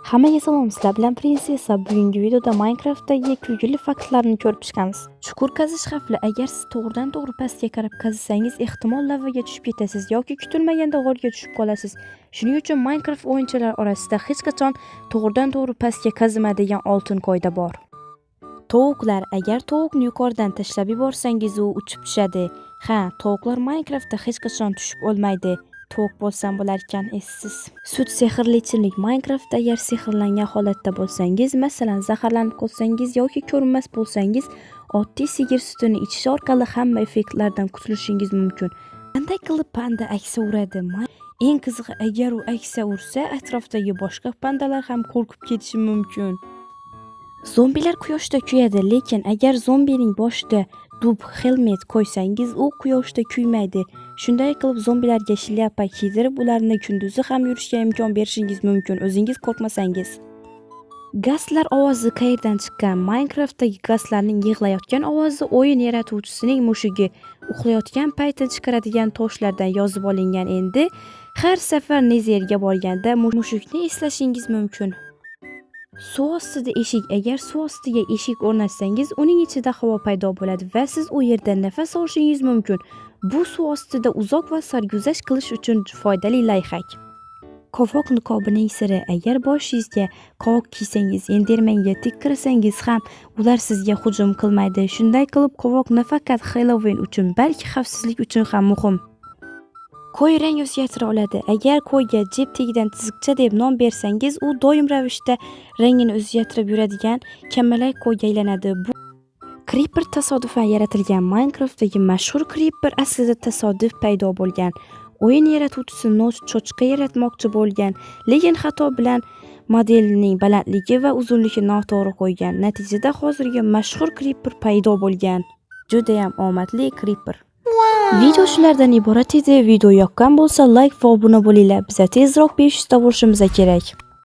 Hammaga salom, sizlar bilan Prinsessa. Bugungi videoda Minecraftdagi kulgili faktlarni ko'rib chiqamiz. Chuqur qazish xavfli. Agar siz to'g'ridan to'g'ri pastga qarab qazisangiz, ehtimol lavaga tushib ketasiz yoki kutilmaganda g'orga tushib qolasiz. Shuning uchun Minecraft o'yinchilari orasida hech qachon to'g'ridan to'g'ri pastga qazima degan oltin qoida bor. Tovuqlar, agar tovuqni yuqoridan tashlab yuborsangiz, u uchib tushadi. Ha, tovuqlar Minecraftda hech qachon tushib o'lmaydi. Tovuq bo'lsam bo'larkan, essiz. Sut sehrli ichimlik. Minecraftda agar sehrlangan holatda bo'lsangiz, masalan, zaharlanib qolsangiz yoki ko'rinmas bo'lsangiz, oddiy sigir sutini ichish orqali hamma effektlardan qutulishingiz mumkin. Qanday qilib panda aksa uradi? Eng qizig'i, agar u aksa ursa, atrofdagi boshqa pandalar ham qo'rqib ketishi mumkin. Zombilar quyoshda kuyadi, lekin agar zombining boshida dub helmet qo'ysangiz, u quyoshda kuymaydi. Shunday qilib zombilarga shlyapa kiydirib, ularni kunduzi ham yurishga imkon berishingiz mumkin, o'zingiz qo'rqmasangiz. Gastlar ovozi qayerdan chiqqan? Minecraftdagi gastlarning yig'layotgan ovozi o'yin yaratuvchisining mushugi uxlayotgan payti chiqaradigan tovushlardan yozib olingan. Endi har safar Netherga borganda mushukni eslashingiz mumkin. Suv ostida eshik. Agar suv ostiga eshik o'rnatsangiz, uning ichida havo paydo bo'ladi va siz u yerda nafas olishingiz mumkin. Bu suv ostida uzoq va sarguzasht qilish uchun foydali layfxak. Qovoq niqobining siri. Agar boshingizga qovoq kiysangiz, endermanga tik qarasangiz ham ular sizga hujum qilmaydi. Shunday qilib qovoq nafaqat Halloween uchun, balki xavfsizlik uchun ham muhim. Qo'y rang o'zgartira oladi. Agar qo'yga jeb tagidan chiziqcha deb nom bersangiz, u doim ravishda rangini o'zgartirib yuradigan kamalak qo'yga aylanadi. Bu Creeper tasodifan yaratilgan. Minecraftdagi mashhur Creeper aslida tasodif paydo bo'lgan. O'yin yaratuvchisi Notch cho'chqa yaratmoqchi bo'lgan, lekin xato bilan modelning balandligi va uzunligi noto'g'ri qo'ygan. Natijada hozirgi mashhur Creeper paydo bo'lgan. Judayam omadli Creeper. Video shulardan iborat edi. Video yoqqan bo'lsa, like va obuna bo'linglar. Biza tezroq 500 ta bo'lishimiz kerak.